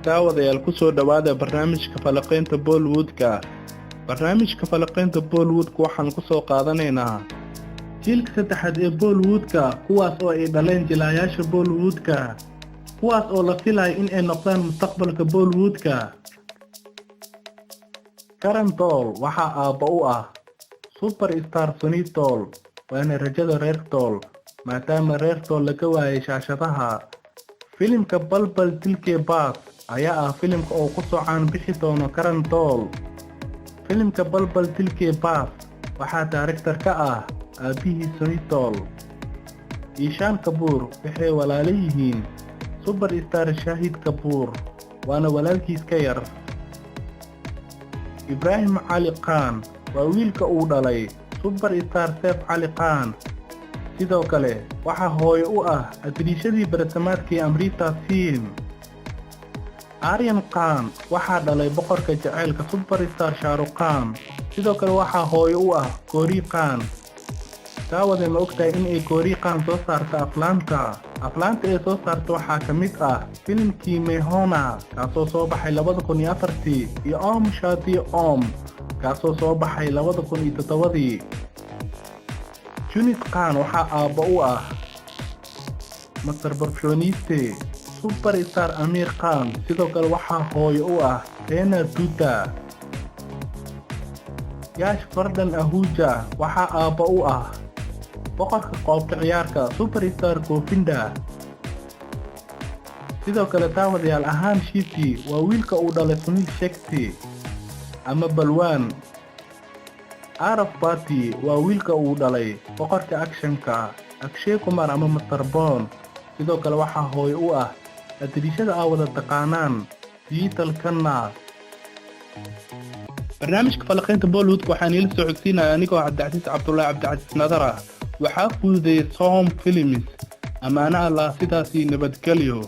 Daawadayaal, ku soo dhowaada barnaamijka falaqaynta Bollywoodka. Barnaamijka falaqaynta Bollywoodka waxaan ku soo qaadanaynaa jiilka saddexaad ee Bollywoodka, kuwaas oo ay dhaleen jilaayaasha Bollywoodka, kuwaas oo la filayo in ay noqdaan mustaqbalka Bollywoodka. Karan Deol waxaa aabba u ah superstar Sunny Deol, waana rajada reer Deol, maadaama reer Deol laga waayay shaashadaha. Filimka Pal Pal Dil Ke Paas ayaa ah filimka oo ku soo caan bixi doono Karan Deol. Filimka Pal Pal Dil Ke Paas waxaa director ka ah aabbihii Sunny Deol. Ishaan Kapoor waxay walaalo yihiin superstar Shahid Kapoor, waana walaalkiis ka yar. Ibraahim Cali Khan waa wiilka uu dhalay superstar Saif Cali Khan. Sidoo kale waxaa hooyo u ah atariishadii barisamaadkii Amrita Singh. Aryan Khan waxaa dhalay boqorka jaceylka superstar Shah Rukh Khan. Sidoo kale waxaa hooyo u ah Gauri Khan. Daawade, ma ogtahay in ay Gauri Khan soo saarta aflaanta? Aflaanta ay soo saarta waxaa ka mid ah filimkii Main Hoon Na, kaasoo soo baxay 2004-tii, iyo Om Shanti Om, kaasoo soo baxay 2007-dii. Junaid Khan waxaa aabbo u ah Master Perfectionist superstar Aamir Khan. Sidoo kale waxaa hooyo u ah Reena Dutta. Yash Vardhan Ahuja waxaa aabbo u ah boqorka qoobka ciyaarka superstar Govinda. Sidoo kale, daawadayaal, Ahan Shetty waa wiilka uu dhalay Sunil Shetty ama Balwan. Aarav Bhatti waa wiilka uu dhalay boqorka actionka Akshay Kumar ama Master Bond. Sidoo kale waxaa hooyo u ah atariishada aa wada taqaanaan Sheetal Khanna. Barnaamijka falaqaynta Bollywoodka waxaan iila socodsiinaya anigoo Cabdicasiis Cabdullaahi Cabdicasiis Nadara. Waxaa fududeeyay Som Films. Ammaano Allah, sidaasii nabadgelyo.